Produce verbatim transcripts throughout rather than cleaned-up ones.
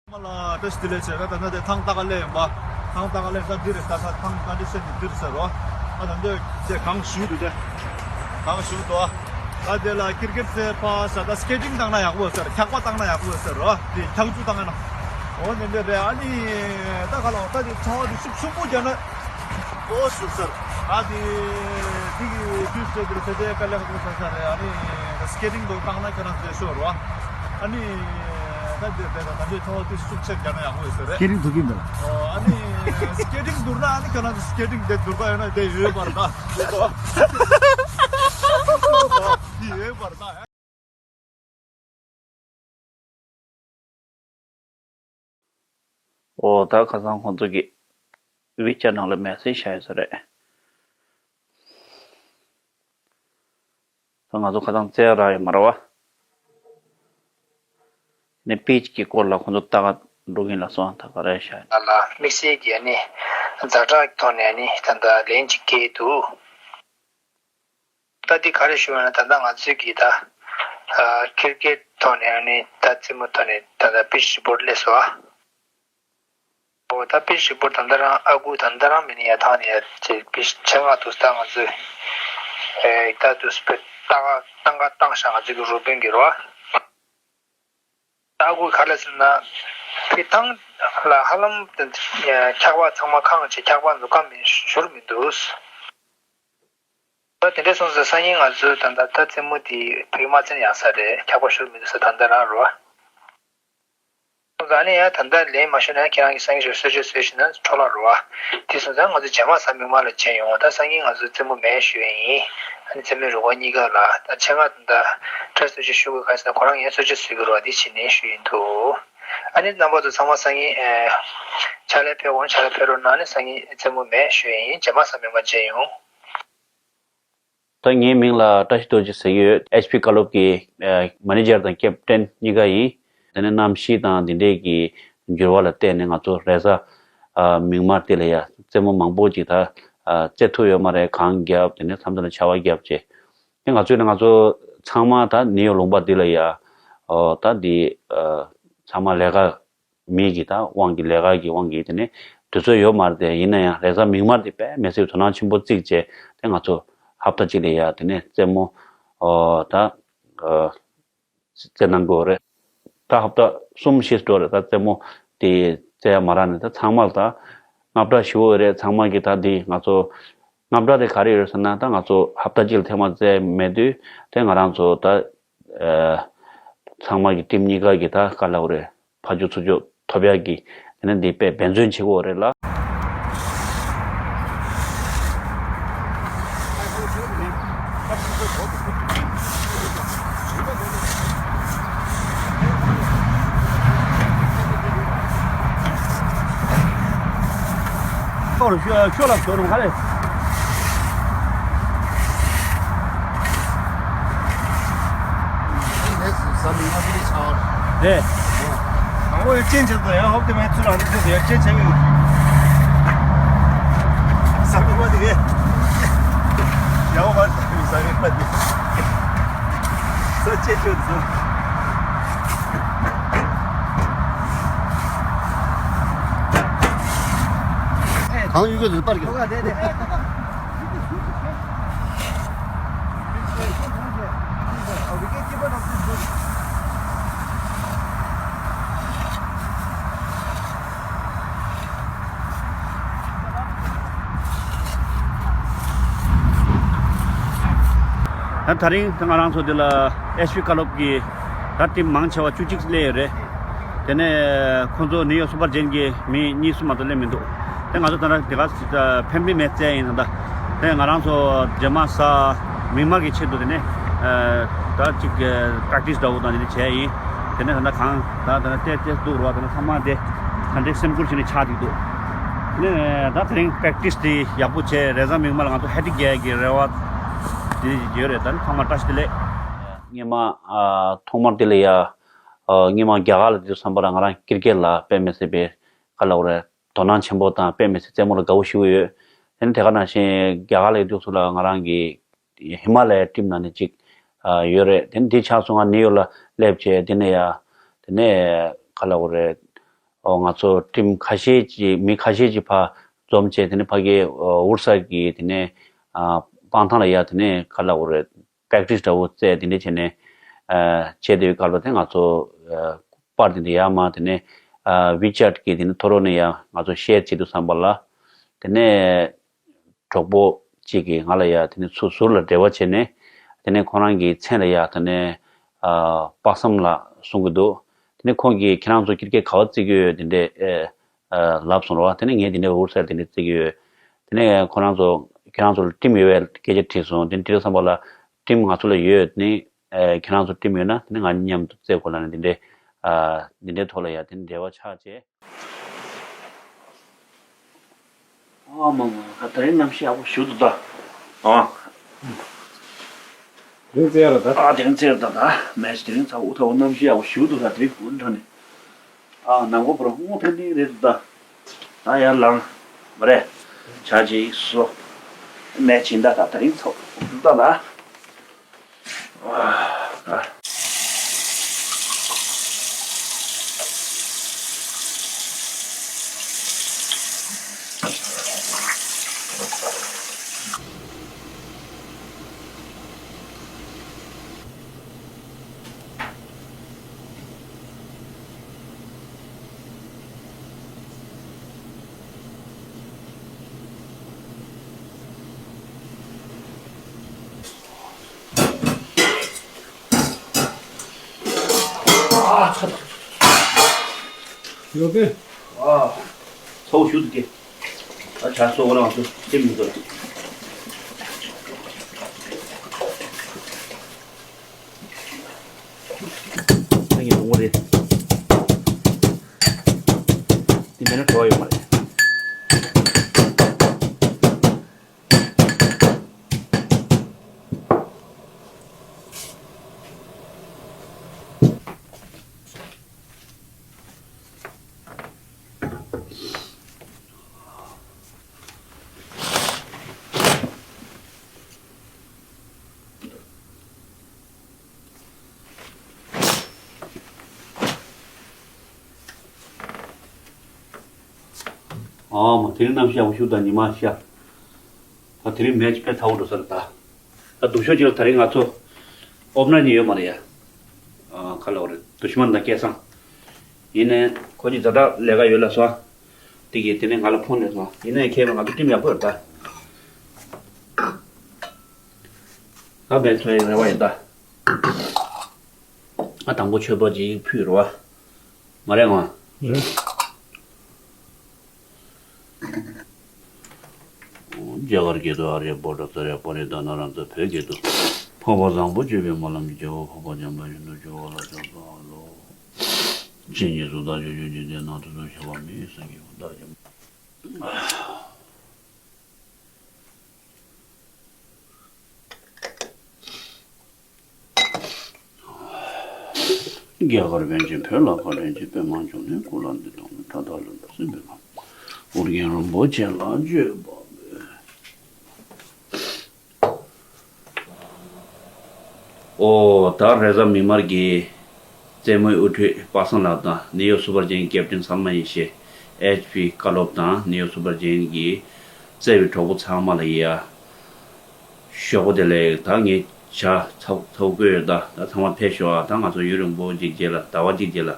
མ་ལ་བཀྲ་ཤིས་བདེ་ལེགས་བྱས། ད་ད་ནང་དེ་ཐང་ལྟ་ག་སླེབས་ཡིན་པ། ཐང་ལྟ་ག་སླེབས་ས་འདི་རེད། ད་ད་ཐང་ད་འདི་ཤེས་འདི་འདི་རེད་ཟེར་རོ། ད་ད་འདི་དེ་གང་བཞུགས་འདུག་དེ་གང་བཞུགས་འདུག་ད་དེ་ལ་ཀིར་ཀེར་ཚེ་ཕ་ས་ད་སི་ཀེ་ཊིང་བཏང་ན་ཡག་པོ་ཟེར། འཁྱག་པ་བཏང་ན་ཡག་པོ་ཟེར་རོ། དེ་འཁྱག་ཆུ་བཏང་ན། འོ་ནི་འདི་རེད། ཨ་ནི་ད་ག་ལ་འོ་ད་དེ་ཚ་བ་དེ་ཤུགས་ཆུང་པོ་རྒྱག་ན། ཨོ་ཤུགས་ཟེར། ཨ་དེ་དེ་གི་དུས་ཚོད་དེར་ཚེ་དེ་དཀའ་ལས་ཁག་པོ་ས་ས་རེད། ཨ་ནི་སི་ཀེ་ཊིང་དུ་བཏང་ན་ཁྱོད་རང་ཚོས་ཤོར་རོ། ཨ་ནི་ད་དེ་དེ་ད་ད་དེ་ཚ་བ་དེ་ཤུགས་ཆེར་རྒྱག་ན་ཡག་པོ་ཡོད་ས་རེད། སི་ཀེ་ཊིང་འདུག་གི་འདུག་ཨོ་ཨ་ནི་སི་ཀེ་ཊིང་འདུག་ན་ཨ་ནི་ཁྱོད་རང་ཚོ་སི་ཀེ་ཊིང་དེ་འདུག་ག་ཡོད་ན་དེ་ཡོད་པར་ད། དེ་ཡོད་པར་ད། འོ་ད་ཁ་སང་ཁོང་ཚོ་གི་ཝི་ཅེཊ་ནང་ལ་མེ་སེཇ་བཞག་ཡོད་ས་རེད། ད་ང་ཚོ་ཁ་སང་བཙལ་རག་ཡོད་མ་རེད་བ། ནས་པིཆ་གི་སྐོར་ལ་ཁོང་ཚོ་ལྟ་ག་འགྲོ་གིན་ལ་སོང་། ད་ག་རེ་བཞག་ཡོད། ལ་དམིགས་བསལ་གྱི་ཨ་ནི་ཛ་དྲག་གི་ཐོག་ནས་ཨ་ནི་ད་ལྟ་ལན་ཅིག་སྐྱེལ་འདུག་ད་འདི་ག་རེ་ཞུ་བ་ན། ད་ལྟ་ང་ཚོས་ཀྱིས་ད་ཨ་ཀིར་ཀེཊ་ཐོག་ནས་ཨ་ནི་ད་རྩེད་མོ་ཐོག་ནས་ད་ལྟ་པིཆ་རི་པོར་ཊ་སླེབས་སོང་ཨ། འོ་ད་པིཆ་རི་པོར་ཊ་ད་ལྟ་རང་ཨ་ཁུ་ད་ལྟ་རང་མི་ནི་ཡ་ཐང་ནས་ཡ་ཅེ་པིཆ་ཆེད་མངགས་འདུག་ད་ང་ཚོས་ཨེ་ད་དུས་སྤེ་ཏང་ཏང་ཀ་བཏང་ཤག་ང་ཚོས་ཀྱི་རུ་དཔོན་གྱི་རོ། ཨ་ཁུ་ག་ལ་ཟེར་ན། ཕི་ཐང་ལ་ཧ་ལམ་འཁྱག་པ་ཚང་མ་ཁེངས་བྱས། འཁྱག་པ་འདུག་ག་མི་བཞུར་མི་འདུག་ད་དེ་འདྲ་སོང་ཙང་སང་ཉིན་ང་ཚོའི་ད་ལྟ་ད་རྩེད་མོ་དེ་ཕ་གི་མ་རྩེན་ཡག་ས་རེད། འཁྱག་པ་བཞུར་མི་འདུག་ས་ད་ལྟ་རང་རོ། སོང་ཙང་ཨ་ནི་ཡང་ད་ལྟ་ལན་མ་ཤོར་ན་ཁྱེད་རང་གི་སང་ཉིན་གསོལ་ཇ་གསོལ་ཞིག་ན་འཕྲོ་བརླག་རོ་ཨ། དེ་སོང་ཙང་ང་ཚོ་རྗེས་མ་གཟའ་མིག་དམར་ལ་མཇལ་ཡོང་། ད་སང་ཉིན་ང་ཚོ་རྩེད་མོ་མེད་ཞུ་ཡ་ཡིན། ཨ་ནི་རྩེད་མོའི་རུ་ཁག་གཉིས་ཀ་ལ་ད་ཆེད་མངགས་ད་ལྟ་གསོལ་ཇ་ཞུ་དགོས་ག་ཟེར་ན། ཁོ་རང་ངས་གསོལ་ཇ་བཟོ་གི་རོ་ཨ། དེ་བྱས་ནས་ཞུ་ཡིན་འདུག་ཨ་ནི་རྣམ་པ་ཚོ་ཚང་མ་སང་ཉིན་ཨེ་ཕྱག་ལས་ཕེབས་འོང་། ཕྱག་ལས་ཕེབས་རོགས་གནང་། ཨ་ནི་སང་ཉིན་རྩེད་མོ་མེད་ཞུ་ཡ་ཡིན། རྗེས་མ་གཟའ་མིག་དམར་མཇལ་ཡོང་། ད་ངའི་མིང་ལ་བཀྲ་ཤིས་རྡོ་རྗེ་ཟེར་གྱི་ཡོད། ཨེཆ་པི་བཀའ་སློབ་ཀྱི་ཨ་མ་ནེ་ཇར་དང་ཀེབ་ཊེན་གཉིས་ཀ་ཡིན། དེ་ནས་གནམ་གཤིས་དང་འདི་འདྲས་ཀྱི་འགྱུར་བ་ལ་བལྟས་ནས་ང་ཚོ་རེས་གཟའ་ཨ་མིག་དམར་དེ་ལ་ཡ་རྩེད་མོ་མང་པོ་ཅིག་ད་ཨ་རྩེད་ཐུབ་ཡོད་མ་རེད། གངས་བརྒྱབ། དེ་ནས་མཚམས་མཚམས་ལ་ཆར་པ་བརྒྱབ་བྱས། དེ་ང་ཚོས་ནི་ང་ཚོ་ཚང་མ་ད་ནིའུ་ཡོག་ལུང་པ་འདི་ལ་ཡ་ཨོ་ད་འདི་ཨ་ཚང་མ་ལས་ཀ་མི་གི་ད་དབང་གིས། ལས་ཀ་གི་དབང་གིས་དེ་ནས་དུས་ཚོད་ཡོད་མ་རེད། དེ་ཡིན་ན་ཡང་རེས་གཟའ་མིག་དམར་དེ་དཔེ་མི་སྲིད་དོ་སྣང་ཆེན་པོ་བརྩིས་བྱས། དེ་ང་ཚོ་ཧབ་ཏ་གཅིག་ལ་ཡ་དེ་ནས་རྩེད་མོ་ཨོ་ད་ཨ་རྩེད་གནང་དགོས་རེད། ད་ཧབ་ཏ་གསུམ་བཞི་འགྲོ་རེད། ད་རྩེད་མོ་དེ་རྩེ་ཡ་མ་རག་ནས་ད་ཚང་མ་ལ་ད་དངངས་སྐྲག་ཞེ་པོ་ཡོད་རེད། ཚང་མ་གི་ད་འདི་ང་ཚོ་དངངས་སྐྲག་དེ་ག་རེ་ཡོད་རེད་ཟེར་ན། ད་ང་ཚོ་ཧབ་ཏ་གཅིག་ལ་ཐེངས་མ་རྩེ་མེད་དུས་དེ་ང་རང་ཚོ་ད་ཨ་ཚང་མ་གི་ཊིམ་གཉིས་ཀ་གི་ད་ག་ལབ་དགོས་རེད། ཕར་རྒྱུག་ཚུར་རྒྱུག་ཐོབ་ཡག་གི་དེ་ནས་འདི་དཔེ་འབད་བརྩོན་བྱེད་དགོས་རེད་ལ། ཤོག་ལ་ཤོག་ལ་ཤོག་རུང་ག་རེ། རེད། ཨོ་ཡ་ཅན་ཆེ་ཚོ་ཡང་ཧོབ་དེ་མའི་ཚུར་རང་ཚོ་ཡ་ཅན་ཆེ་གི། ས་མིག་མ་དེ་གས། ཡ་ཧོ་མ་དེ་ས་མིག་མ་དེ། ས་ཅན་ཆེ་ཚོ། གང་ཡོད་གི་རེད་པར་གི། ད་ད་རིང་ང་རང་ཚོ་འདི་ལ་ཨེཆ་པི་བཀའ་སློབ་ཀྱི་ད་ཊིམ་མང་ཆེ་བ་བཅུ་གཅིག་སླེབས་ཡོད་རེད། དེ་ནས་ཁོང་ཚོ་ནིའུ་ཡོག་སུ་པར་ཇེན་གྱི་མི་གཉིས་གསུམ་མ་གཏོགས་སླེབས་མི་འདུག་དེ་ང་ཚོ་ད་ལྟ་དེ་ག་ཕེབས་མིན་མེད་རྩལ་ཡིན་ད། དེ་ང་རང་ཚོ་རྗེས་མ་གཟའ་མིག་དམར་གྱི་ཆེད་དུ་དེ་ནས་ད་ཅིག་པྲེག་ཊི་སི་འདྲ་བོ་དང་དེ་འདྲ་བྱས་ཡིན། དེ་ནས་ད་ལྟ་གང་ད་ད་ལྟ་ཏེ་ཏེ་འདུག་རོགས། ད་ལྟ་ཚང་མ་དེ་ག་འདྲའི་སེམས་ཁུར་བྱས་ནས་ཆགས་འདུག་འདུག་དེ་ནས་ད་དེ་རིང་པྲེག་ཊི་སི་དེ་ཡག་པོ་བྱས། རེས་གཟའ་མིག་དམར་ལ་ང་ཚོ་ཧེ་ཊི་རྒྱག་ཡག་གི་རེ་བ་དེ་ཡོད་རེད། ད་ཚང་མ་བཀྲ་ཤིས་བདེ་ལེགས། སྔོན་མ་ཨ་ཐོག་མར་དེ་ལ་ཡ་ཨ་སྔོན་མ་རྒྱ་གར་ལ་དུས་ཙམ་པ་ལ་ང་རང་ཀིར་ཀེཊ་ལ་དཔེ་མི་སྲིད་པའི་ག་ལབ་དགོས་རེད། དོ་སྣང་ཆེན་པོ་དང་དཔེ་མི་སྲིད་རྩེད་མོ་ལ་དགའ་བོ་ཞེ་པོ་ཡོད། དེ་ནས་དེ་ག་ནང་བཞིན་རྒྱ་གར་ལ་ཡོད་དུས་སུ་ལ་ང་རང་གི་ཧི་མ་ལ་ཡའི་ཊིམ་ནང་ནས་གཅིག་ཨ་ཡོད་རེད། དེ་ནས་དེ་ཆགས་སོང་ང་ནིའུ་ཡོག་ལ་སླེབས་བྱས། དེ་ནས་ཡ་དེ་ནས་ག་ལབ་དགོས་རེད། ཨོ་ང་ཚོ་ཊིམ་ཁ་ཤས་ཅིག་མི་ཁ་ཤས་ཅིག་ཕར་འཛོམས་བྱས། དེ་ནས་ཕ་གི་ཨོ་ཝུཌ་སའིཌ་གི་དེ་ནས་ཨ་སྤང་ཐང་ལ་ཡ་དེ་ནས་ག་ལབ་དགོས་རེད། པེག་ཊི་སི་འདྲ་བོ་རྩེ་དེ་འདྲ་བྱས་ནས་ཨ་བྱས་བསྡད་ཡོད་སྐབས་ལ། དེ་ང་ཚོ་ཨ་པར་དེ་འདྲ་ཡར་མར་དེ་ནས་ཨ་ཝི་ཅེཊ་གི་དེ་ནས་ཐོ་རོ་ནས་ཡར་ང་ཚོ་ཤེར་བྱེད་དུས་ཙམ་པ་ལ། དེ་ནས་གྲོགས་པོ་གཅིག་གིས་ང་ལ་ཡ་དེ་ནས་ཚུར་ཟུར་ལ་འབྲེལ་བ་བྱས་ནས། དེ་ནས་ཁོ་རང་གི་མཚན་ལ་ཡ་དེ་ནས་ཨ་དཔག་བསམ་ལགས་གསུང་གི་འདུག་དེ་ནས་ཁོང་གིས་ཁྱེད་རང་ཚོ་ཁྱི་སྐད་ག་པར་བརྩི་གི་ཡོད་དེ་འདྲས་ཨ་ལབ་སོང་ར་བ། དེ་ནས་ངས་དེ་འདྲས་ཝུཌ་སའིཌ་དེ་འདྲས་བརྩི་གི་ཡོད། དེ་ནས་ཁོ་རང་ཚོ་ཁྱེད་རང་ཚོ་ལ་ཊིམ་ཡོད་པའི་སྐད་ཆ་དྲིས་སོང་། དེ་ནས་དྲིས་ཙམ་པ་ལ་ཊིམ་ང་ཚོ་ལ་ཡོད། དེ་ནས་ཨ་ཁྱེད་རང་ཚོ་ཊིམ་ཡོད་ན་དེ་ནས་ང་མཉམ་དུ་རྩེ་དགོས་ལབ་ནས་དེ་འདྲས་ཨ་དེ་འདྲས་ཐོག་ལ་ཡ་དེ་འདྲས་འབྲེལ་བ་ཆགས་བྱས། ཨ་མ་མ་ད་ད་རིང་གནམ་གཤིས་ཡག་པོ་ཞེ་པོ་འདུག་ད། ཨ། དེ་རིང་རྩེ་ཡག་རེད་ད། ཨ་དེ་རིང་རྩེ་ཡག་རེད་ད། ད་མེ་ཆི་དེ་རིང་ཚ་བོ་ད་བོ་གནམ་གཤིས་ཡག་པོ་ཞེ་པོ་འདུག་ད། དེ་རིང་དགུན་ཁྲ་ནས། ཨ་ནང་པ་བུ་ར་ཧོང་ཐན་ཐིང་རེད་འདུག་ད། ད་ཡར་ལངས་མ་རེད། ཇ་ཅིག་བཟོ། མེ་ཆི་ད་ད་ད་རིང་ཚ་བོ་འདུག་ད་ད། ཨ་ཚ་ཚ་ཚ། ཡོད་པས། ཨ། ཚ་བོ་ཞེ་པོ་འདུག་གས། ཨ་ཇ་བཟོ་གོ་རང་ཚོ་སེམས་མི་འདུག་ད་ངས་འདུག་གོ་རེད། འདི་མེད་ན་བྲོ་བ་ཡོད་མ་རེད། ཨ་མ། དེ་རིང་གནམ་གཤིས་ཡག་པོ་ཞེ་པོ་འདུག་ད། ཉི་མ་ཤར། ད་དེ་རིང་མེ་ཆི་དཔེ་ཚ་བོ་འགྲོ་ས་རེད་ད། ད་སྡུག་ཤོས་ཅིག་ལ་ད་རིང་ང་ཚོ་ཨོབ་ནར་གཉིས་ཡོད་མ་རེད་ཡ། ཨ་ག་ལབ་དགོས་རེད། དུ་ཤི་མ་ན་སྐལ་བཟང་། ཡིན་ནའི་ཁོ་གཉིས་ཛ་དྲག་ལས་ཀ་ཡོད་ལབ་སོང་། དེ་གིས་དེ་ནས་ང་ལ་ཕོན་སླེབས་སོང་། ཡིན་ནའི་ཁྱེད་ང་ཚོ་ཊིམ་ཡག་པོ་ཡོད་རེད་ད། ད་མེ་ཆི་ཡི་རེ་བ་ཡིན་ད། ཨ་དང་པོ་མཆོད་པ་ཅིག་ཕུལ་རོགས། མ་རེད་ང་། རེད། རྒྱ་གར་སྐད་དུ། ཨ་རིའི་བྷོ་ཊ་ཙ་རེ་པ་ཎི་དྷ་ན་ར་ཛ། བོད་སྐད་དུ། འཕགས་པ་བཟང་པོ་སྤྱོད་པའི་སྨོན་ལམ་གྱི་རྒྱལ་པོ། འཕགས་པ་འཇམ་དཔལ་ཡུལ་དུ་སྤྱོད་པ་ལ་ཕྱག་འཚལ་ལོ། ཇི་སྙེད་སུ་བདག་ཆོས་སྤྱོད་འཇིག་རྟེན་ན། དུས་གསུམ་མཁྱེན་པ་མི་ཡི་སེང་གེ་བདག་ཀྱང་། རྒྱ་གར་པཎ་ཆེན་བོད་ལ་ཕར་ཕྱིན་ཅི། པདྨ་འབྱུང་གནས་སྐུ་ལ་འདུད་དང་། ཕྲག་དོག་ལ་སྲིད་པའི་ཁམས། ཨོ་རྒྱན་རིན་པོ་ཆེ་ལ་མཆོད་པ་འབུལ། ཨོ་ད་རེས་གཟའ་མིག་དམར་གྱི་རྩེད་མོའི་དབུ་ཁྲིད་པ་སངས་ལགས་དང་ནིའུ་ཡོག་སུ་པར་ཇེན་ཊི་ཀེབ་ཊན་ཚང་མ་ཡེ་ཤེས། ཨེཆ་པི་བཀའ་སློབ་དང་ནིའུ་ཡོག་སུ་པར་ཇེན་ཊི་གི་རྩེད་པའི་གྲོགས་པོ་ཚང་མ་ལ་ཡ། ཞོགས་པ་བདེ་ལེགས། ད་ངས་ཇ་ཚ་ཚ་བོ་བསྐོལ་ཡོད་ད། ད་ཚང་མ་ཕེབས་ཤོག་ཨ། ད་ང་ཚོ་ཡུན་རིང་པོ་ཅིག་རྗེས་ལ། ཟླ་བ་གཅིག་རྗེས་ལ་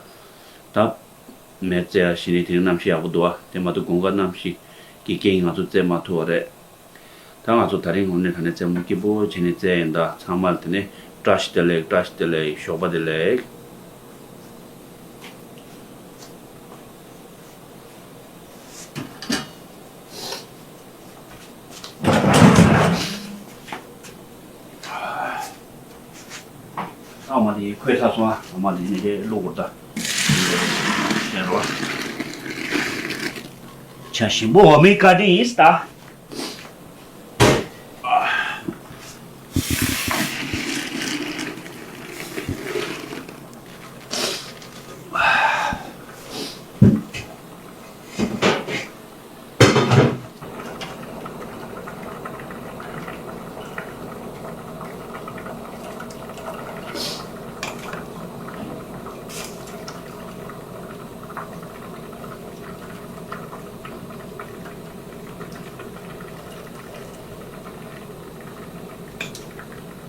ད་མེ་རྩེ་ཡ་ཞིག་ནི། དེ་རིང་གནམ་གཤིས་ཡག་པོ་འདུག་ཨ། དེ་མ་གཏོགས་དགུན་ཁ་གནམ་གཤིས་ཀྱི་རྐྱེན་གྱིས་ང་ཚོ་རྩེ་མ་ཐུབ་པ་རེད། ད་ང་ཚོ་ད་རིང་དངོས་གནས་དྲང་གནས་རྩེད་མོ་སྐྱིད་པོ་བྱས་ནས་རྩེ་ཡིན་ད། ཚང་མ་ལ་དེ་ནས་བཀྲ་ཤིས་བདེ་ལེགས། བཀྲ་ཤིས་བདེ་ལེགས། ཞོགས་པ་བདེ་ལེགས། ཨ་མ་དེ་ཁོས་ཚར་སོང་ཨ། ཨ་མ་དེ་ནི་དེ་བླུག་དགོས་ད། ཞེས་རོ། ཇ་ཞིམ་པོ་འོ་མའི་བཀའ་དྲིན་ཡིན་ད།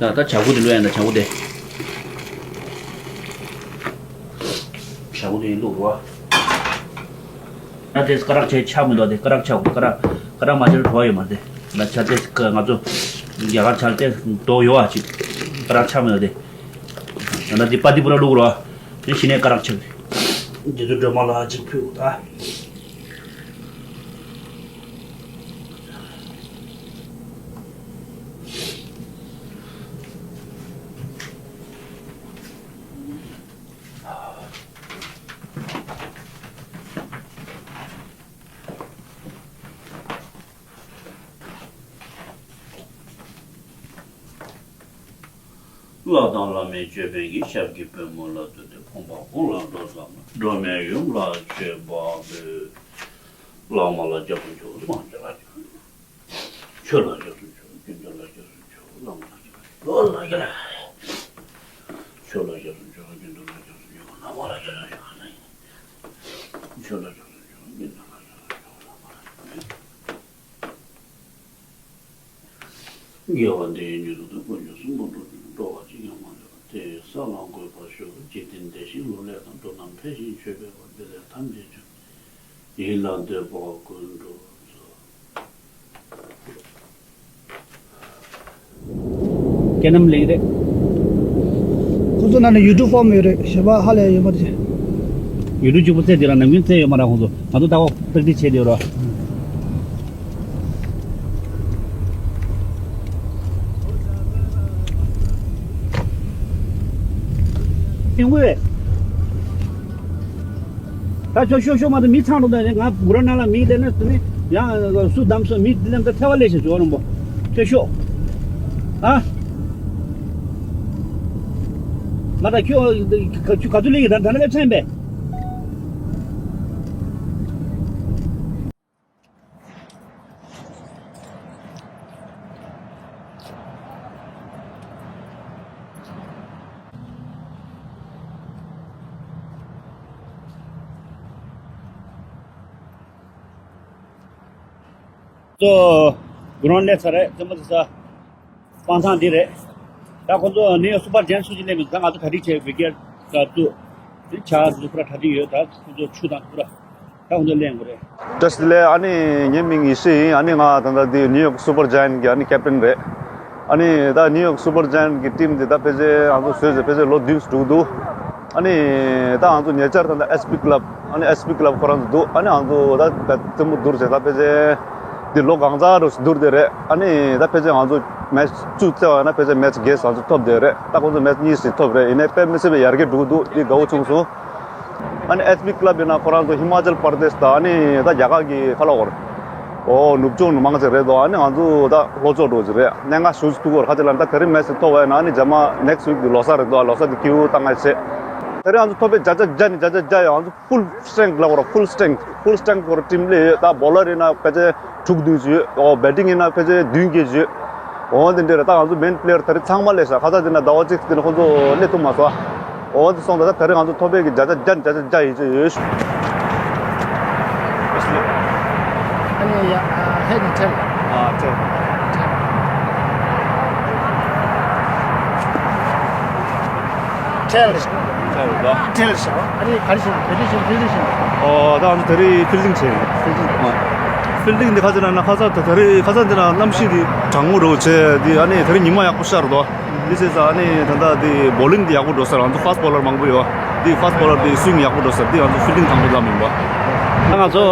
ད་ད་བྱ་ཁུ་དེ་བླུག་ཡ་ཡིན། ད་བྱ་ཁུ་དེ། བྱ་ཁུ་དེ་བླུག་རོགས། ད་དེ་སྐ་རགས་ཆེ་ཆགས་མི་འདུག་དེ་སྐ་རགས་ཆགས། སྐ་རགས་སྐ་རགས་མ་ཆགས་དོག་ཡོད་མ་རེད། དེ་ད་ཆ་དེ་ང་ཚོ་རྒྱ་གར་ཆ་དེ་དོག་ཡོད་ཨ། ཅིག་སྐ་རགས་ཆགས་མི་འདུག་དེ། ད་དེ་པ་ཏི་པུ་ར་བླུག་རོགས། དེ་གཞི་ནས་སྐ་རགས་ཆགས། འདི་ཚོ་སྒྲོལ་མ་ལ་ཅིག་ཕུལ་ད། བླ་དང་བླ་མའི་ཅོད་པན་གྱིས། ཞབས་ཀྱི་པུས་མོ་ལ་བཏུད་དེ། ཕོངས་པ་དབུགས་ལ་འགྲོ་ཙམ་ལ། སྒྲོལ་མའི་ཡུམ་ལ་མཆོད་པ་འབུལ། བླ་མ་ལ་སྐྱབས་སུ་མཆིའོ། སངས་རྒྱས་ལ་སྐྱབས་སུ་མཆིའོ། ཆོས་ལ་སྐྱབས་སུ་མཆིའོ། ཀུན་ཏུ་ལ་སྐྱབས་སུ་མཆིའོ། བླ་མ་ལ་སྐྱབས་སུ་མཆིའོ། བླ་མ་ལ་སྐྱབས་སུ་མཆིའོ། ཆོས་ལ་སྐྱབས་སུ་མཆིའོ། ཀུན་ཏུ་ལ་སྐྱབས་སུ་མཆིའོ། བླ་མ་ལ་སྐྱབས་སུ་མཆིའོ། ཆོས་ལ་སྐྱབས་སུ་མཆིའོ། ཀུན་ཏུ་ལ་སྐྱབས་སུ་མཆིའོ། བླ་མ་ལ་སྐྱབས་སུ་མཆིའོ། དགེ་བ་འདི་ཡིས་ཉོན་དུ་དགོས། དཀོན་མཆོག་གསུམ་པོ་འགྲོ་འགྲོ་བ་གཅིག་ཀྱང་མ་ལུས་པ། དེ་ཡི་ས་ལ་འགོད་པར་ཤོག་འཇིག་རྟེན་བདེ་ཞིང་ལོ་ལེགས་དང་། འགྲོ་རྣམས་འཕེལ་ཞིང་ཆོས་འཕེལ་བ། འདི་ལས་ཐམས་ཅད་འབྱུང་། ཡིད་ལ་འདོད་པ་ཀུན་འགྲུབ་སོགས། སྐད་ནམ་ལེགས་རེད། ཁོ་ཚོ་ནང་ནས་ཡུ་ཊུབ་ཕོམ་ཡོད་རེད། ཞེ་པ་ཧ་ལས་ཡོད་མ་རེད། ཡུ་ཊུབ་གཅིག་པུ་བཙལ་དེ་ར་ནམ་རྒྱུན་བཙལ་ཡོད་མ་ར། ཁོང་ཚོ་ང་ཚོ་ལྟ་བ་པེག་ཊིས་བྱས་དེ་ར། ཡོང་གི་རེད། ད་ཁྱོད་ཤོག་ཤོག་མ་གཏོགས་མི་ཚང་རུ་ད་ནི་ང་སྒུག་ར་ནང་ལ་མི་སླེབས་ན་དེ་ནི་ཡང་སུ་བདམས་སོང་། མི་སླེབས་ན་ཐལ་བ་ལས་ཤེས་བྱོས་རོང་པོ། ཁྱོད་ཤོག་ཨ། ང་ད་ཁྱོད་ཁྱོད་ག་ཚོད་སླེབས་ཀྱི་ད་ད་ནི་ཁ་ཕྲན་པས། ཚོ་གུ་རོན་སླེབས་ཚར་རེད། རྩེད་མོ་རྩེ་ས། སྤང་ཐང་འདི་རེད། ད་ཁོང་ཚོ་ནིའུ་ཡོག་སུ་པར་ཇ་ཡན་ཊི་སུ་ཅི་སླེབས་མེད། ད་ང་ཚོ་གྲ་སྒྲིག་བྱས་བི་ཀེར་ད་བཙུགས། དེ་ཇ་ཚོ་ཕུ་ར་གྲ་སྒྲིག་ཡོད། ད་ཁོང་ཚོ་ཆུ་དང་ཕུ་ར་ད་ཁོང་ཚོ་ལེན་དགོས་རེད། བཀྲ་ཤིས་བདེ་ལེགས། ཨ་ནི་ངའི་མིང་ཡེ་ཤེས་ཡིན། ཨ་ནི་ང་ད་ལྟ་འདི་ནིའུ་ཡོག་སུ་པར་ཇ་ཡན་ཊི་གི་ཨ་ནི་ཀེབ་ཊན་རེད། ཨ་ནི་ད་ནིའུ་ཡོག་སུ་པར་ཇ་ཡན་ཊི་གི་ཊིམ་འདི་ད་ཕལ་ཆེར་ང་ཚོ་བཟོས་ཚེ་ཕལ་ཆེར་ལོ་བདུན་ཙམ་འགྲོ་གི་འདུག་ཨ་ནི་ད་ང་ཚོ་ཉེ་ཆར་ད་ལྟ་ཨེས་པི་ཀླབ། ཨ་ནི་ཨེས་པི་ཀླབ་ཁོ་རང་ཚོ་འདུག་ཨ་ནི་ང་ཚོ་ད་རྩེད་མོ་བསྡུར་བྱས། ད་ཕལ་ཆེར་འདི་ལོ་གང་ཚ་རུ་བསྡུར་བསྡད་རེད། ཨ་ནི་ད་ཕལ་ཆེར་ང་ཚོ་མེ་ཆི་བཅུ་རྩེ་བ་ཡིན་ན་ཕལ་ཆེར་མེ་ཆི་བརྒྱད་ཙམ་ཐོབ་བསྡད་རེད། ད་ཁོང་ཚོ་མེ་ཆི་གཉིས་ཙམ་ཐོབ་རེད། ཡིན་ནའི་དཔེ་མི་སྲིད་པའི་ཡར་རྒྱས་འགྲོ་གི་འདུག་འདི་དགའ་བོ་བྱུང་སོང་། ཨ་ནི་ཨེས་པི་ཀླབ་ཡིན་ན་ཁོ་རང་ཚོ་ཧི་མ་ཅལ་པར་དེཤ་དང་། ཨ་ནི་ད་རྒྱ་གར་གྱི་ཁ་ལོ་བར་ཨོ་ནུབ་ཕྱོགས་ནས་མང་ཆེ་རེད་དོ། ཨ་ནི་ང་ཚོ་ད་ལྷོ་ཕྱོགས་འགྲོ་གི་རེད། གནད་འགག་ཞེ་པོ་ཅིག་ཐུག་གི་རེད། ཁ་ཅིག་ལ་ད་དེ་རིང་མེ་ཆི་ཐོབ་པ་ཡིན་ན་ཨ་ནི་རྗེས་མ་ནེག་སི་ཝིག་གི་ལོ་གསར་རེད་དོ། ལོ་གསར་དེ་སྐྱིད་པོ་བཏང་ཡ་བྱེད། དེ་རིང་ང་ཚོ་ཐོབ་པའི་བརྒྱ་ཆ་བརྒྱ་ནས་བརྒྱ་ཆ་བརྒྱ་ཡོད། ང་ཚོ་ཕུལ་སི་ཊེང་ལབ་དགོས་རེད། ཕུལ་སི་ཊེང་། ཕུལ་སི་ཊེང་ཁོ་རང་ཊིམ་སླེབས་ཡོད། ད་བོ་ལར་ཡིན་ན་ཕལ་ཆེར་དྲུག་བདུན་ཅིག་ཡོད། ཨོ་བེ་ཊིང་ཡིན་ན་ཕལ་ཆེར་བདུན་བརྒྱད་ཅིག་ཡོད། འོ་དེ་འདྲ་རེད། ད་ང་ཚོ་མེན་པི་ལེ་ཡར་དེ་རིང་ཚང་མ་སླེབས་ཤག་ཁ་སང་དེ་ན་ཟླ་བ་གཅིག་དེ་ན་ཁོང་ཚོ་སླེབས་ཐུབ་མ་སོང་། འོ་དེ་སོང་ད་ད་དེ་རིང་ང་ཚོ་ཐོབ་པའི་གི་བརྒྱ་ཆ་བརྒྱ་ནས་བརྒྱ་ཆ་བརྒྱ་ཡིད་ཆེས་ཡོད། ཨ་ནི་ཡ་ཨ་ཧེ་ནི་ཁྲེལ། ཨ་ཁྲེལ། ཁྲེལ། ཁྲེལ་ལ། ཁྲེལ་ལ་ཟེར་བ། ཨ་ནི་ག་རེ་ཟེར་ན་བེ་ཊིང་ཕིལ་ཌིང་ཟེར་བ། ཨོ་ད་ང་ཚོ་དེ་རིང་ཕིལ་ཌིང་བྱས་ཡོད། ཕིལ་ཌིང་། ཨ་ཕིལ་ཌིང་འདི་ཁ་ཅིག་ན་ན་ཁ་སང་དེ་རིང་ཁ་སང་འདི་ན་གནམ་གཤིས་འདི་གྲང་མོ་རོ་བྱས་འདི། ཨ་ནི་དེ་རིང་ཉི་མ་ཡག་པོ་ཤར་འདུག་འདི་བྱས་ཙང་ཨ་ནི་ད་ལྟ་འདི་བོ་ལིང་འདི་ཡག་པོ་འགྲོ་ས་རེད། ང་ཚོ་ཕ་སི་ཊི་བོ་ལར་མང་པོ་ཡོད། འདི་ཕ་སི་ཊི་བོ་ལར་འདི་སུ་ཝིང་ཡག་པོ་འགྲོ་ས་རེད། འདི་ང་ཚོ་ཕིལ་ཌིང་དང་པོ་ལམ་ཡིན་པ། ད་ང་ཚོ་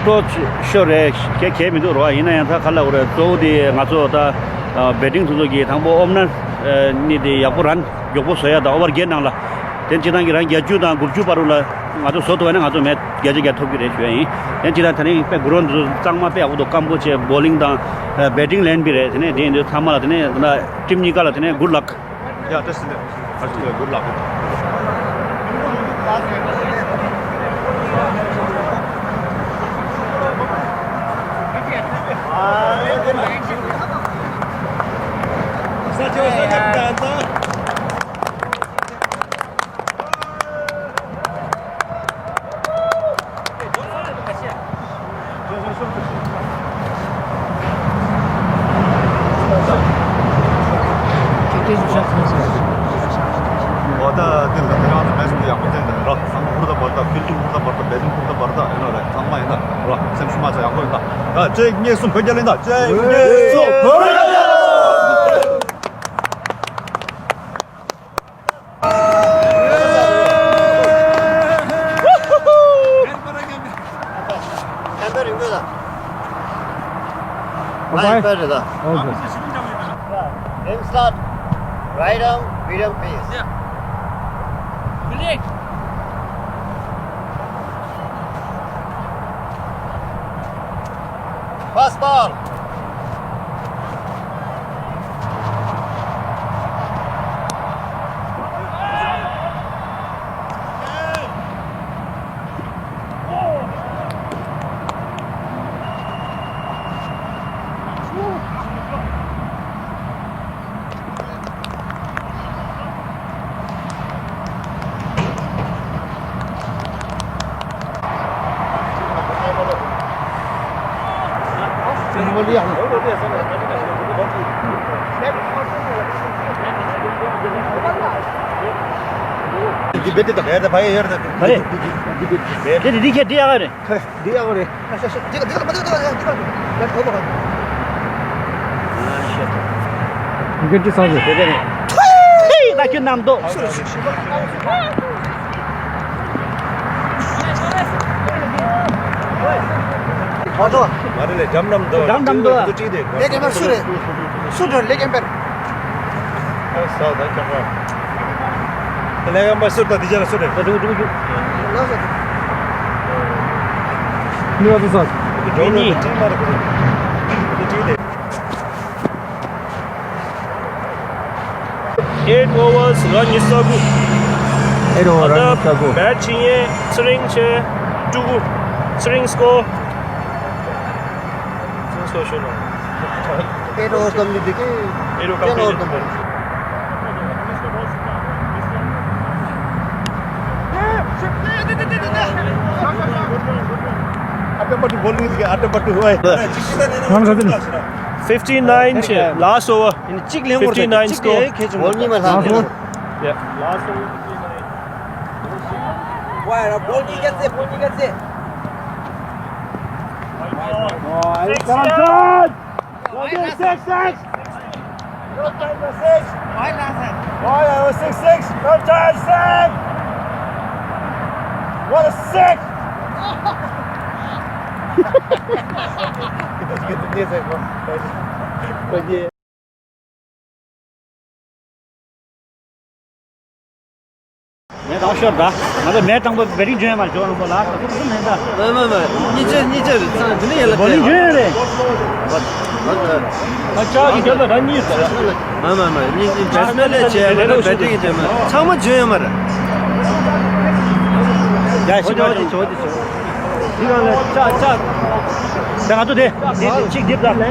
ཀྲོ་ཤོ་རེད། གལ་གལ་མི་འདུག་རོ། ཡིན་ན་ཡང་ད་ག་ལབ་དགོས་རེད། གཙོ་བོ་དེ་ང་ཚོ་ད་བེ་ཊིང་དེ་ཚོ་གི་དང་པོ་ཨོབ་ནར་ནི་དེ་ཡག་པོ་རན་མགྱོགས་པོ་བཟོ་ཡ་དང་ཨོ་བར་བརྒྱད་ནང་ལ། དེ་སྤྱིར་བཏང་གི་རན་བརྒྱད་ཅུ་དང་དགུ་བཅུ་བར་དུ་ལ་ང་ཚོ་བཟོ་ཐུབ་པ་ན་ང་ཚོ་མེ་བརྒྱ་ཆ་བརྒྱ་ཐོབ་ཀྱི་རེད་ཞུ་ཡ་ཡིན། དེ་སྤྱིར་བཏང་དེ་རིང་དཔེ་གུ་རོན་དེ་ཚོ་གཙང་མ་དཔེ་ཡག་པོ་འདུག་སྐམ་པོ་བྱས་བོ་ལིང་དང་བེ་ཊིང་ལེན་པ་རེད། དེ་ནས་དེ་འདི་ཚང་མ་ལ་དེ་ནས་ད་ཊིམ་གཉིས་ཀ་ལ་དེ་ནས་གུཌ་ལག་ཡ་བཀྲ་ཤིས་བདེ་ལེགས། བཀྲ་ཤིས་བདེ་ལེགས། གུཌ་ལག་གལ་ཏེ་ ད་དེ་ལ་དེ་རང་ཚོ་མེད་སོང་ཡག་པོ་བསྟན་ད་ར། ཚང་མ་ཧུར་ཐག་འབར་ཐག་ཕིལ་ཌིང་ཧུར་ཐག་འབར་ཐག་བེ་ཊིང་ཧུར་ཐག་འབར་ཐག་ཡིན་ན་རེད། ཚང་མ་ཡིན་ན་ར་སེམས་ཤུགས་མ་ཆག་ཡག་པོ་ཡིན་ད། ད་བཅས་ངེས་གསུམ་བོད་རྒྱལ་ལེན་ད། བཅས་ངེས་གསུམ་བོད་རྒྱལ་ལེན་ད། ཁྱེད་ཚོ་རིང་པོ་ད། ཨོ་ལའི་ཕེ་རེད་ད། ཨོ་ལའི་ཕེ། Name slot, right arm, medium pace. Yeah. Fast ball. འདི་བེད་དེ་དང་ཡར་དང་ཕ་ཡ་ཡར་དང་། ཕ་རེད། འདི་འདི་འདི་ཁྱེད་འདི་ཡག་རེད། འདི་ཡག་རེད། ཨ་ཤ་ཤ། འདི་ག་འདི་ག་མ་འདི་ག་འདི་ག་འདི་ག་འདི་ག་ལན་ཐོབ་པ་ག། ཨ་ཤ། འདི་ག་འདི་སང་ཟེར། དེ་དེ་རེད། ཐུའི་ད་ཁྱོད་རྣམ་རྟོག་ཨོ་ཏོ། མ་རེད་ལེ། འགྲམ་འགྲམ་དུ། འགྲམ་འགྲམ་དུ། ལས་རྒན་པ་སུ་རེད། སུ་འགྲོ་ལས་རྒན་པ། ཨ་ས་ད་ཁྱོད་རང་། ལས་རྒན་པ་སུ་ད་འདི་ཅག་ལ་སུ་རེད། ད་འགྲོ་འགྲོ་འགྲོ། ལགས་སོ། ནུས་པ་ཚོ་ས། འགྲོ་འགྲོ་འགྲོ། ཏྲིག་མ་རེད་གོ། འདི་ཏྲིག་དེ། Eight overs, run ཉི་ཤུ་རྩ་དགུ། Eight over, run ཉི་ཤུ་རྩ་དགུ། ད་བེཊ་བྱེད་མཁན་ཚེ་རིང་ཆེ་ཕྲུ་གུ། ཚེ་རིང་སྐོར། ཚེ་རིང་སྐོར་ཤོད་ནོ། Eight overs complete དེ་གི། Eight over complete དེ་གི། Fifty nine ཆེ། Last over. གཅིག་ལེན་འོར། fifty nine score. གཅིག་ལེན་འོར། Yeah. Last over fifty nine. ཝའི་ར་བོལ་གཉིས་ཀ་རྩེ། བོལ་གཉིས་ཀ་རྩེ། ཝའི་ར་སིགས་སིགས། ཝའི་ར་སིགས་སིགས། What a six! མེ་དང་ཤོར་ད། ང་ཚོ་མེ་དང་པོ་བེ་ཊིང་བྱོན་ཡོད་མ་རེད། ཇོ་རང་པོ་ལ་ཁ་ཁུག་ཁུག་མེད་ད། མ་མ་མ། གཉིས་ཆ་གཉིས་ཆ་རེད། ཚང་འདི་ནས་ཡར་ལ་བོ་ལིང་བྱོན་ཡོད་རེད། ད་ཅག་གི་རྒྱབ་ལ་ར་གཉིས་ད། མ་མ་མ། གཉིས་གཉིས་བེ་ཊི་སི་མེན་ལས་བྱས་མ་གཏོགས་བེ་ཊིང་བྱས་མ། ཚང་མ་བྱོན་ཡོད་མ་རེད། ཡ་ཞིག་ཇོ་ཇོ་ཇོ་ཇོ། འདི་གང་ལས་ཅག་ཅག་ད་ང་ཚོ་དེ་དེ་གཅིག་རྡིབ་ད།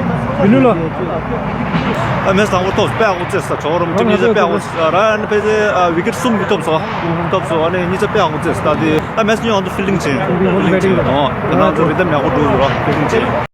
མི་ནུ་ལོ། ཨ་མེ་དང་པོ་ཐོབ་དཔེ་ཡག་པོ་རྩེས་ས། ཇོ་རང་ཐེངས་གཉིས་རྩེ་དཔེ་ཡག་པོ་རྩེས་ས། ར་ནི་ཕལ་ཆེར་ཨ་ཝི་ཀེཊ་གསུམ་གྱིས་ཐོབ་སོང་། ཐོབ་སོང་། ཨ་ནི་གཉིས་རྩེ་དཔེ་ཡག་པོ་རྩེས་ས། ད་དེ་ཨ་མེ་སི་ཉོ་ཨང་དུ་ཕིལ་ཌིང་བྱས། ཕིལ་ཌིང་བྱས་ཨོ། དེ་ནང་ཚོ་རི་དམ་ཡག་པོ་འགྲོ་ཡོད་ར། ཕིལ་ཌིང་བྱས།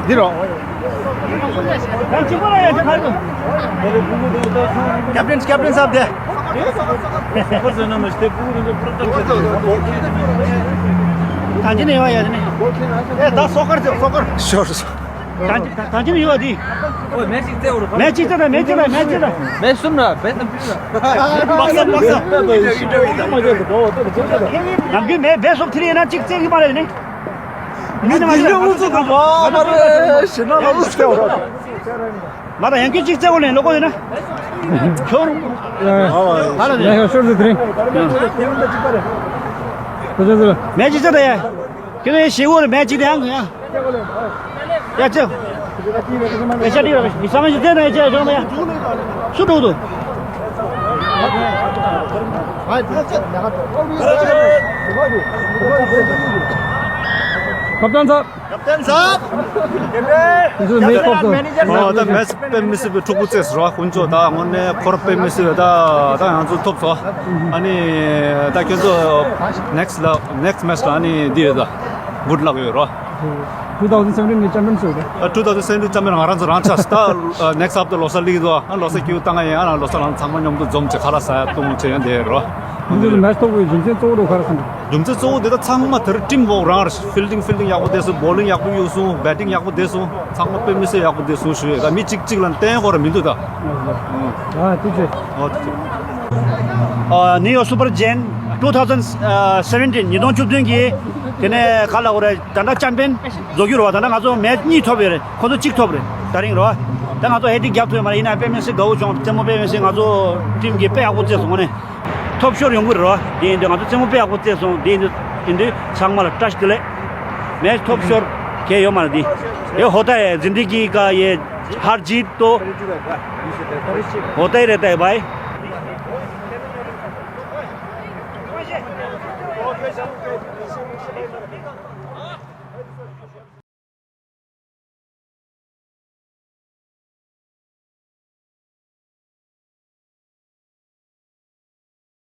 འདི་རོ། ཀེབ་ཊན་ཀེབ་ཊན་སབ་དེ། གང་ཅི་ནས་ཡོང་ཡ་ནི། ཨེ་ད་སོ་ཀར་ཟེར་སོ་ཀར། ཤོར་སོང་། གང་ཅི་གང་ཅི་ནས་ཡོང་བ་དེ། ཨོ་མེ་གཅིག་བཙལ་བར། མེ་གཅིག་བཙལ་ན། མེ་གཅིག་ན། མེ་གཅིག་ན། མེ་གསུམ་ན། མེ་གསུམ་ན། དམག་ས་དམག་ས། ནམ་རྒྱུན་མེ་བེ་སོབ་ཐི་རི་ཡིན་ན་གཅིག་བཙལ་གི་མ་རེད་ནི། མི་ནི་མ་རེད། ང་ཚོ་ག་མ་རེད་ཞེ་ན་ལ་ལུ་བཙལ་བར། མ་ད་ཡང་ཁྱོད་གཅིག་བཙལ་བ་ལེན་ལོ་གོ་ཡོད་ན། ཁྱོད་རུང་། ཧ་ལ་ནི། ཡང་ཤོར་དུ་དེ་རིང་། མེ་གཅིག་བཙལ་ད་ཡ། ཁྱོད་ནི་ཞེ་བོ་རེད། མེ་གཅིག་དེ་ཡང་ཡང་། ཡ་ཅི། ཡ་ཅི། ཡ་ཅི་ར་ཡི་ས་མ་ཞིག་བཙལ་ན་ཡ་ཅི་ཡ་ཅི་མ་ཡ། སུ་འགྲོ་འདུག། ཨ་ཅི། ཀབ་ཏན་སར། ཀབ་ཏན་སར། ཨོ་ད་མེ་ཆི་དཔེ་མི་སྲིད་པའི་འཁྲུག་པོ་བརྩེགས་སོ་ར། དཀོན་མཆོག་ད་དངོས་གནས་ཁོ་ར་དཔེ་མི་སྲིད་པའི་ད་ད་ང་ཚོ་ཐོབ་སོང་། ཨ་ནི་ད་ཁྱོད་ཚོ་next་ལ་next match་ལ་ཨ་ནི་འདི་ཡོད་ད། good luck་ཡོད་ར། two thousand seventeen་གི་champion་སུ་རེད། two thousand seventeen་champion་ང་རང་ཚོ་རང་ཆགས་ད། next up་ད་ལོ་གསར་སླེབས་ཀྱི་འདུག་ཨ་ལོ་གསར་ཀྱི་ད་ང་ཡིན། ཨ་ལོ་གསར་ལ་ཚང་མ་མཉམ་དུ་འཛོམས་བྱས་ཁ་ལག་ཟ་ཡ་བཏུང་བྱས་ཡ་འདི་ར། ང་ཚོ་ལ་match་ཐོབ་པའི་རྒྱུ་མཚན་གཙོ་བོ་རུ་ག་རེ་སོང་། རྒྱུ་མཚན་གཙོ་བོ་འདི་ད་ཚང་མ་དེར་team work་རང་རེད། fielding fielding་ཡག་པོ་བསྡད་སོང་། bowling་ཡག་པོ་གཡུག་སོང་། batting་ཡག་པོ་བསྡད་སོང་། ཚང་མ་དཔེ་མི་སྲིད་ཡག་པོ་བསྡད་སོང་ཞུ་ཡས། ད་མི་གཅིག་གཅིག་ལ་བརྟེན་དགོས་ར་མི་འདུག་ད། ཨ་ཐུགས་རྗེ་ཆེ། ཨོ་ཐུགས་རྗེ་ཆེ། ཨ་New York Super Giant two thousand seventeen་ཉིས་སྟོང་བཅུ་བདུན་གྱི་དེ་ནས་ག་ལ་འོ་རེད། ད་ལྟ་champion་རྫོགས་རྒྱུ་རེད་བ། ད་ལྟ་ང་ཚོ་match་གཉིས་ཐོབ་ཡོད་རེད། ཁོ་ཚོ་གཅིག་ཐོབ་རེད་ད་རིང་རེད་བ། ད་ང་ཚོ་ཧེ་ཏི་རྒྱབ་ཐུབ་ཡོད་མ་རེད། ཡིན་ན་དཔེ་མི་སྲིད་དགའ་བོ་བྱུང་། རྩེད་མོ་དཔེ་མི་སྲིད་ང་ཚོ་team་གིས་དཔེ་ཡག་པོ་རྩེས་སོང་། དངོས་གནས་top score་ཡོང་གི་རེད་བ། དེ་ཡིན་དུས་ང་ཚོ་རྩེད་མོ་དཔེ་ཡག་པོ་རྩེས་སོང་། དེ་ཡིན་དུས་ཡིན་དུས་ཚང་མ་ལ་བཀྲ་ཤིས་བདེ་ལེགས། match top score་གས་ཡོད་མ་རེད། དེ་ཡོད་ཧོ་ད་ཡ་ཛིན་དི་གི་ག་ཡེ་ཧར་ཇིད་ཏོ་ཧོ་ད་ཡེ་རེད་ད་ཡེ་བའི།